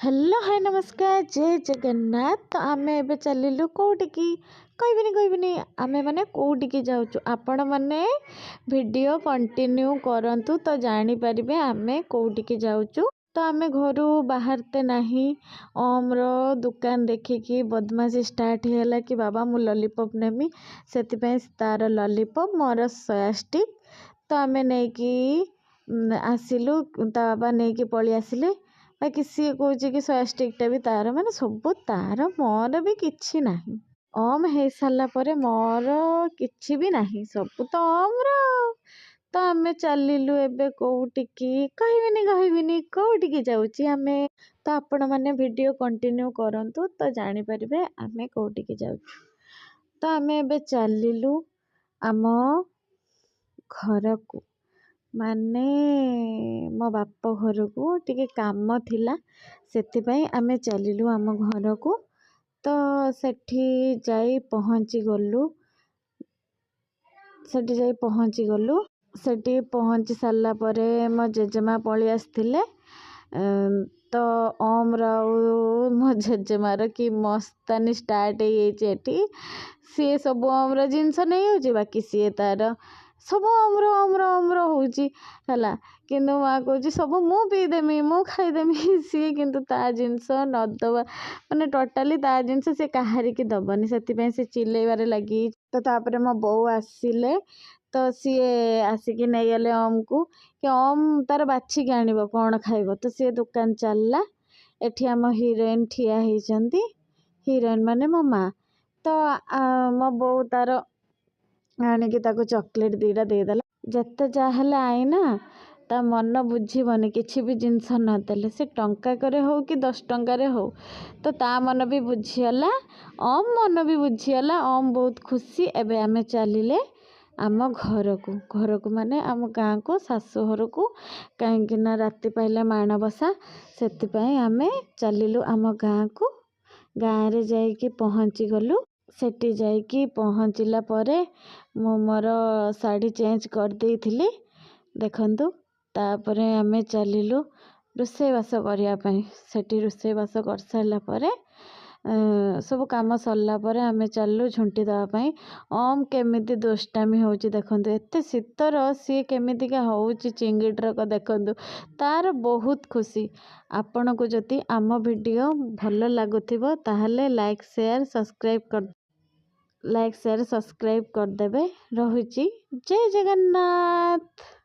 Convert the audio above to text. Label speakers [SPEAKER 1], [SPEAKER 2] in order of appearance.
[SPEAKER 1] Hello, high, ନମସ୍କାର, ଜୟ ଜଗନ୍ନାଥ। ତ ଆମେ ଏବେ ଚାଲିଲୁ କେଉଁଠିକି? କହିବିନି, କହିବିନି। ଆମେ ମାନେ କେଉଁଠିକି ଯାଉଛୁ, ଆପଣମାନେ ଭିଡ଼ିଓ କଣ୍ଟିନ୍ୟୁ କରନ୍ତୁ ତ ଜାଣିପାରିବେ ଆମେ କେଉଁଠିକି ଯାଉଛୁ। ତ ଆମେ ଘରୁ ବାହାରତେ ନାହିଁ, ଓମ୍ର ଦୋକାନ ଦେଖିକି ବଦମାସି ଷ୍ଟାର୍ଟ ହେଇଗଲା କି ବାବା, ମୁଁ ଲଲିପପ୍ ନେମି। ସେଥିପାଇଁ ତାର ଲଲିପପ୍, ମୋର ସୋୟା ଷ୍ଟିକ୍। ତ ଆମେ ନେଇକି ଆସିଲୁ, ତା ବାବା ନେଇକି ପଳେଇ ଆସିଲେ। ବାକି ସିଏ କହୁଛି କି ସୋୟା ଷ୍ଟିକ୍ଟା ବି ତାର, ମାନେ ସବୁ ତାର, ମୋର ବି କିଛି ନାହିଁ। ଓମ୍ ହେଇସାରିଲା ପରେ ମୋର କିଛି ବି ନାହିଁ, ସବୁ ତ ଓମ୍ର। ତ ଆମେ ଚାଲିଲୁ ଏବେ କେଉଁଠିକି? କହିବିନି, କହିବିନି କେଉଁଠିକି ଯାଉଛି ଆମେ। ତ ଆପଣମାନେ ଭିଡ଼ିଓ କଣ୍ଟିନ୍ୟୁ କରନ୍ତୁ ତ ଜାଣିପାରିବେ ଆମେ କେଉଁଠିକି ଯାଉଛୁ। ତ ଆମେ ଏବେ ଚାଲିଲୁ ଆମ ଘରକୁ, ମାନେ ମୋ ବାପ ଘରକୁ। ଟିକେ କାମ ଥିଲା, ସେଥିପାଇଁ ଆମେ ଚାଲିଲୁ ଆମ ଘରକୁ। ତ ସେଠି ଯାଇ ପହଞ୍ଚିଗଲୁ, ସେଠି ଯାଇ ପହଞ୍ଚିଗଲୁ। ସେଠି ପହଞ୍ଚି ସାରିଲା ପରେ ମୋ ଜେଜେମା ପଳେଇ ଆସିଥିଲେ। ତ ଓମ୍ର ଆଉ ମୋ ଜେଜେମାର କି ମସ୍ତାନି ଷ୍ଟାର୍ଟ ହେଇଯାଇଛି ଏଠି। ସିଏ ସବୁ ଓମ୍ର ଜିନିଷ ନେଇଯାଉଛି, ବାକି ସିଏ ତାର ସବୁ ଓମ୍ର, ଓମ୍ର, ଓମ୍ର ହେଉଛି ହେଲା। କିନ୍ତୁ ମା କହୁଛି ସବୁ ମୁଁ ପିଇଦେମି, ମୁଁ ଖାଇଦେମି। ସିଏ କିନ୍ତୁ ତା ଜିନିଷ ନ ଦେବା ମାନେ ଟୋଟାଲି ତା ଜିନିଷ ସେ କାହାରିକି ଦେବନି, ସେଥିପାଇଁ ସେ ଚିଲେଇବାରେ ଲାଗି। ତ ତାପରେ ମୋ ବୋଉ ଆସିଲେ, ତ ସିଏ ଆସିକି ନେଇଗଲେ ଓମ୍କୁ କି ଓମ୍ ତାର ବାଛିକି ଆଣିବ କ'ଣ ଖାଇବ। ତ ସିଏ ଦୋକାନ ଚାଲିଲା। ଏଠି ଆମ ହିରୋଇନ୍ ଠିଆ ହେଇଛନ୍ତି, ହିରୋଇନ୍ ମାନେ ମୋ ମା। ତ ମୋ ବୋଉ ତାର ଆଣିକି ତାକୁ ଚକୋଲେଟ୍ 2ଟା ଦେଇଦେଲା। ଯେତେ ଯାହା ହେଲେ ଆଇନା ତା ମନ ବୁଝିବନି କିଛି ବି ଜିନିଷ ନଦେଲେ, ସେ ଟଙ୍କାକରେ ହଉ କି 10 ଟଙ୍କାରେ ହଉ। ତ ତା ମନ ବି ବୁଝିଗଲା, ଓମ୍ ମନ ବି ବୁଝିଗଲା, ଓମ୍ ବହୁତ ଖୁସି। ଏବେ ଆମେ ଚାଲିଲେ ଆମ ଘରକୁ। ଘରକୁ ମାନେ ଆମ ଗାଁକୁ, ଶାଶୁ ଘରକୁ, କାହିଁକି ନା ରାତି ପାହିଲେ ମାଣବସା। ସେଥିପାଇଁ ଆମେ ଚାଲିଲୁ ଆମ ଗାଁକୁ। ଗାଁରେ ଯାଇକି ପହଞ୍ଚିଗଲୁ। ସେଠି ଯାଇକି ପହଞ୍ଚିଲା ପରେ ମୁଁ ମୋର ଶାଢ଼ୀ ଚେଞ୍ଜ କରିଦେଇଥିଲି, ଦେଖନ୍ତୁ। ତାପରେ ଆମେ ଚାଲିଲୁ ରୋଷେଇବାସ କରିବା ପାଇଁ। ସେଠି ରୋଷେଇବାସ କରିସାରିଲା ପରେ, ସବୁ କାମ ସରିଲା ପରେ ଆମେ ଚାଲିଲୁ ଝୁଣ୍ଟି ଦେବା ପାଇଁ। ଓମ୍ କେମିତି ଦୁଷ୍ଟାମି ହେଉଛି ଦେଖନ୍ତୁ। ଏତେ ଶୀତର ସିଏ କେମିତିକା ହେଉଛି ଚିଙ୍ଗିଡ଼ରକ ଦେଖନ୍ତୁ, ତାର ବହୁତ ଖୁସି। ଆପଣଙ୍କୁ ଯଦି ଆମ ଭିଡ଼ିଓ ଭଲ ଲାଗୁଥିବ, ତାହେଲେ ଲାଇକ୍, ସେୟାର, ସବସ୍କ୍ରାଇବ୍ କରି, ଲାଇକ୍, ସେୟାର, ସବସ୍କ୍ରାଇବ୍ କରିଦେବେ। ରହୁଛି, ଜୟ ଜଗନ୍ନାଥ।